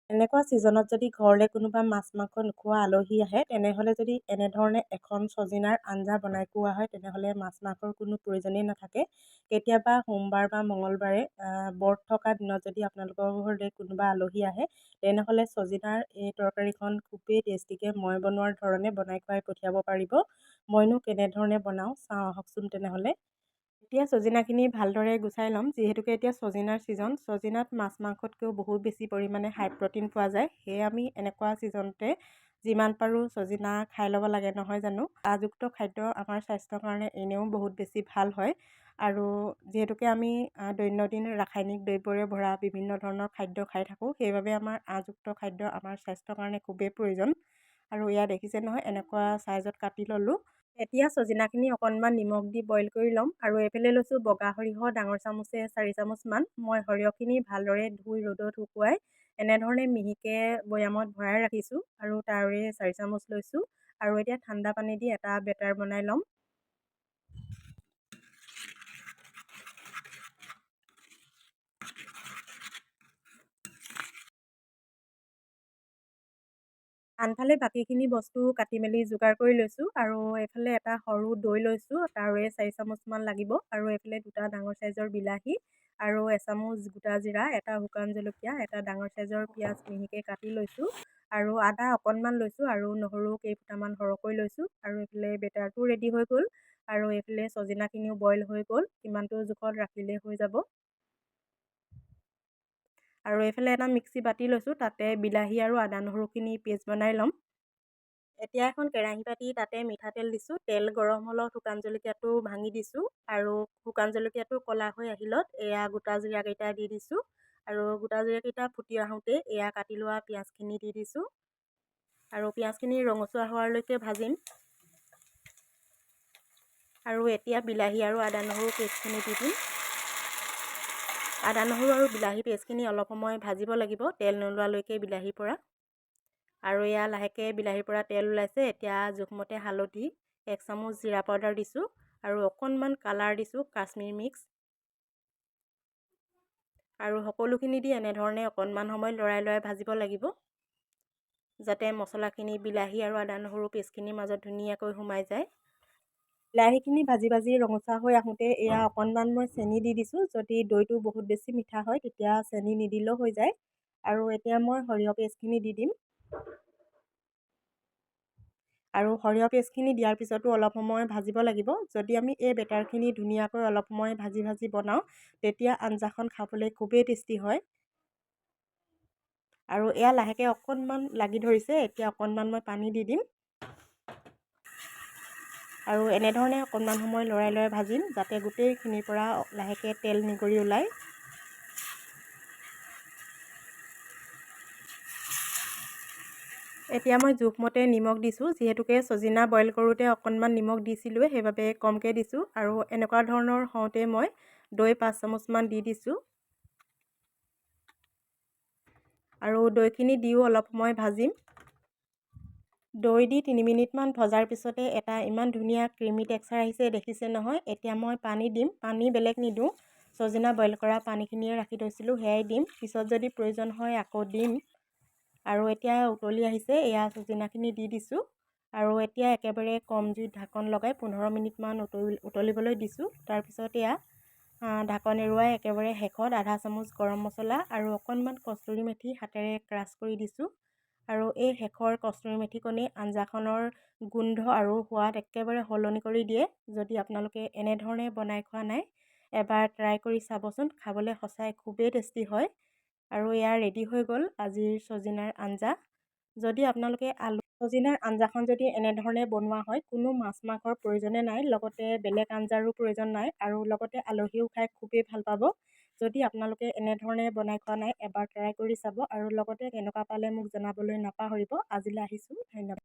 এনেকুৱা ছিজনত যদি ঘৰলৈ কোনোবা মাছ মাংস নোখোৱা আলহী আহে, তেনেহ'লে যদি এনেধৰণে এখন ছজিনাৰ আঞ্জা বনাই খুওৱা হয়, তেনেহ'লে মাছ মাংসৰ কোনো প্ৰয়োজনেই নাথাকে। কেতিয়াবা সোমবাৰ বা মঙলবাৰে ব্ৰত থকা দিনত যদি আপোনালোকৰ ঘৰলৈ কোনোবা আলহী আহে, তেনেহ'লে ছজিনাৰ এই তৰকাৰীখন খুবেই টেষ্টিকৈ মই বনোৱাৰ ধৰণে বনাই খুৱাই পঠিয়াব পাৰিব। মইনো কেনেধৰণে বনাওঁ চাওঁ আহকচোন। তেনেহ'লে এতিয়া ছজিনাখিনি ভালদৰে গুচাই ল'ম। যিহেতুকে এতিয়া ছজিনাৰ ছিজন, ছজিনাত মাছ মাংসতকৈও বহুত বেছি পৰিমাণে হাই প্ৰ'টিন পোৱা যায়। সেয়ে আমি এনেকুৱা ছিজনতে যিমান পাৰোঁ ছজিনা খাই ল'ব লাগে, নহয় জানো? আঁহযুক্ত খাদ্য আমাৰ স্বাস্থ্যৰ কাৰণে এনেও বহুত বেছি ভাল হয়। আৰু যিহেতুকে আমি দৈনন্দিন ৰাসায়নিক দ্ৰব্যৰে ভৰা বিভিন্ন ধৰণৰ খাদ্য খাই থাকোঁ, সেইবাবে আমাৰ আঁহযুক্ত খাদ্য আমাৰ স্বাস্থ্যৰ কাৰণে খুবেই প্ৰয়োজন। আৰু এয়া দেখিছে নহয়, এনেকুৱা চাইজত কাটি ল'লোঁ। এতিয়া ছজিনাখিনি অকণমান নিমখ দি বইল কৰি ল'ম। আৰু এইফালে লৈছোঁ বগা সৰিয়হ ডাঙৰ চামুচে 4 চামুচমান। মই সৰিয়হখিনি ভালদৰে ধুই ৰ'দত শুকুৱাই এনেধৰণে মিহিকৈ বৈয়ামত ভৰাই ৰাখিছোঁ আৰু তাৰে 4 চামুচ লৈছোঁ। আৰু এতিয়া ঠাণ্ডা পানী দি এটা বেটাৰ বনাই ল'ম। আনফালে বাকীখিনি বস্তু কাটি মেলি যোগাৰ কৰি লৈছোঁ। আৰু এইফালে এটা সৰু দৈ লৈছোঁ, তাৰে 4 চামুচমান লাগিব। আৰু এইফালে দুটা ডাঙৰ চাইজৰ বিলাহী আৰু এচামুচ গোটা জিৰা, এটা শুকান জলকীয়া, এটা ডাঙৰ চাইজৰ পিঁয়াজ মিহিকৈ কাটি লৈছোঁ আৰু আদা অকণমান লৈছোঁ আৰু নহৰু কেইফুটামান সৰহকৈ লৈছোঁ। আৰু এইফালে বেটাৰটো ৰেডি হৈ গ'ল আৰু এইফালে ছজিনাখিনিও বইল হৈ গ'ল। ইমানটো জোখত ৰাখিলেই হৈ যাব। আৰু এইফালে এটা মিক্সি বাতি লৈছোঁ, তাতে বিলাহী আৰু আদা নহৰুখিনি পেষ্ট বনাই ল'ম। এতিয়া এখন কেৰাহী পাতি তাতে মিঠাতেল দিছোঁ। তেল গৰম হ'লত শুকান জলকীয়াটো ভাঙি দিছোঁ আৰু শুকান জলকীয়াটো ক'লা হৈ আহিলত এয়া গোটা জিৰাকেইটা দি দিছোঁ। আৰু গোটা জিৰাকেইটা ফুটি আহোঁতেই এয়া কাটি লোৱা পিঁয়াজখিনি দি দিছোঁ আৰু পিঁয়াজখিনি ৰঙচুৱা হোৱালৈকে ভাজিম। আৰু এতিয়া বিলাহী আৰু আদা নহৰু পেষ্টখিনি দি দিম। আদা নহৰু আৰু বিলাহী পেষ্টখিনি অলপ সময় ভাজিব লাগিব, তেল নোলোৱালৈকে বিলাহীৰ পৰা। আৰু এয়া লাহেকৈ বিলাহীৰ পৰা তেল ওলাইছে। এতিয়া জোখমতে হালধি, 1 চামুচ জিৰা পাউডাৰ দিছোঁ আৰু অকণমান কালাৰ দিছোঁ, কাশ্মীৰ মিক্স। আৰু সকলোখিনি দি এনেধৰণে অকণমান সময় লৰাই লৰাই ভাজিব লাগিব, যাতে মছলাখিনি বিলাহী আৰু আদা নহৰু পেষ্টখিনিৰ মাজত ধুনীয়াকৈ সোমাই যায়। বিলাহীখিনি ভাজি ভাজি ৰঙচুৱা হৈ আহোঁতে এয়া অকণমান মই চেনি দি দিছোঁ। যদি দৈটো বহুত বেছি মিঠা হয়, তেতিয়া চেনি নিদিলেও হৈ যায়। আৰু এতিয়া মই সৰিয়হ পেষ্টখিনি দি দিম। আৰু সৰিয়হ পেষ্টখিনি দিয়াৰ পিছতো অলপ সময় ভাজিব লাগিব। যদি আমি এই বেটাৰখিনি ধুনীয়াকৈ অলপ সময় ভাজি ভাজি বনাওঁ, তেতিয়া আঞ্জাখন খাবলৈ খুবেই টেষ্টি হয়। আৰু এয়া লাহেকৈ অকণমান লাগি ধৰিছে। এতিয়া অকণমান মই পানী দি দিম আৰু এনেধৰণে অকণমান সময় লৰাই লৰাই ভাজিম, যাতে গোটেইখিনিৰ পৰা লাহেকৈ তেল নিগৰি ওলায়। এতিয়া মই জোখমতে নিমখ দিছোঁ। যিহেতুকে ছজিনা বইল কৰোঁতে অকণমান নিমখ দিছিলোঁৱে, সেইবাবে কমকৈ দিছোঁ। আৰু এনেকুৱা ধৰণৰ হওঁতে মই দৈ 5 চামুচমান দি দিছোঁ। আৰু দৈখিনি দিও অলপ সময় ভাজিম। দৈ দি 3 মিনিটমান ভজাৰ পিছতে এটা ইমান ধুনীয়া ক্ৰিমি টেক্সাৰ আহিছে, দেখিছে নহয়? এতিয়া মই পানী দিম। পানী বেলেগ নিদিওঁ, ছজিনা বইল কৰা পানীখিনিয়ে ৰাখি থৈছিলোঁ, সেয়াই দিম। পিছত যদি প্ৰয়োজন হয় আকৌ দিম। আৰু এতিয়া উতলি আহিছে, এয়া ছজিনাখিনি দি দিছোঁ। আৰু এতিয়া একেবাৰে কম জুইত ঢাকন লগাই 15 মিনিটমান উতলিবলৈ দিছোঁ। তাৰপিছত এয়া ঢাকন এৰুৱাই একেবাৰে শেষত আধা চামুচ গৰম মছলা আৰু অকণমান কস্তুৰী মেথি হাতেৰে ক্ৰাছ কৰি দিছোঁ। আৰু এই শেষৰ কস্তুৰী মেথিকণেই আঞ্জাখনৰ গোন্ধ আৰু সোৱাদ একেবাৰে সলনি কৰি দিয়ে। যদি আপোনালোকে এনেধৰণে বনাই খোৱা নাই, এবাৰ ট্ৰাই কৰি চাবচোন, খাবলৈ সঁচাই খুবেই টেষ্টি হয়। আৰু এয়া ৰেডি হৈ গ'ল আজিৰ ছজিনাৰ আঞ্জা। যদি আপোনালোকে আলু ছজিনাৰ আঞ্জাখন যদি এনেধৰণে বনোৱা হয়, কোনো মাছ মাংসৰ প্ৰয়োজনে নাই, লগতে বেলেগ আঞ্জাৰো প্ৰয়োজন নাই আৰু লগতে আলহীও খাই খুবেই ভাল পাব। যদি আপোনালোকে এনেধৰণে বনাই খোৱা নাই, এবাৰ ট্ৰাই কৰি চাব আৰু লগতে কেনেকুৱা পালে মোক জনাবলৈ নাপাহৰিব। আজিলৈ আহিছোঁ, ধন্যবাদ।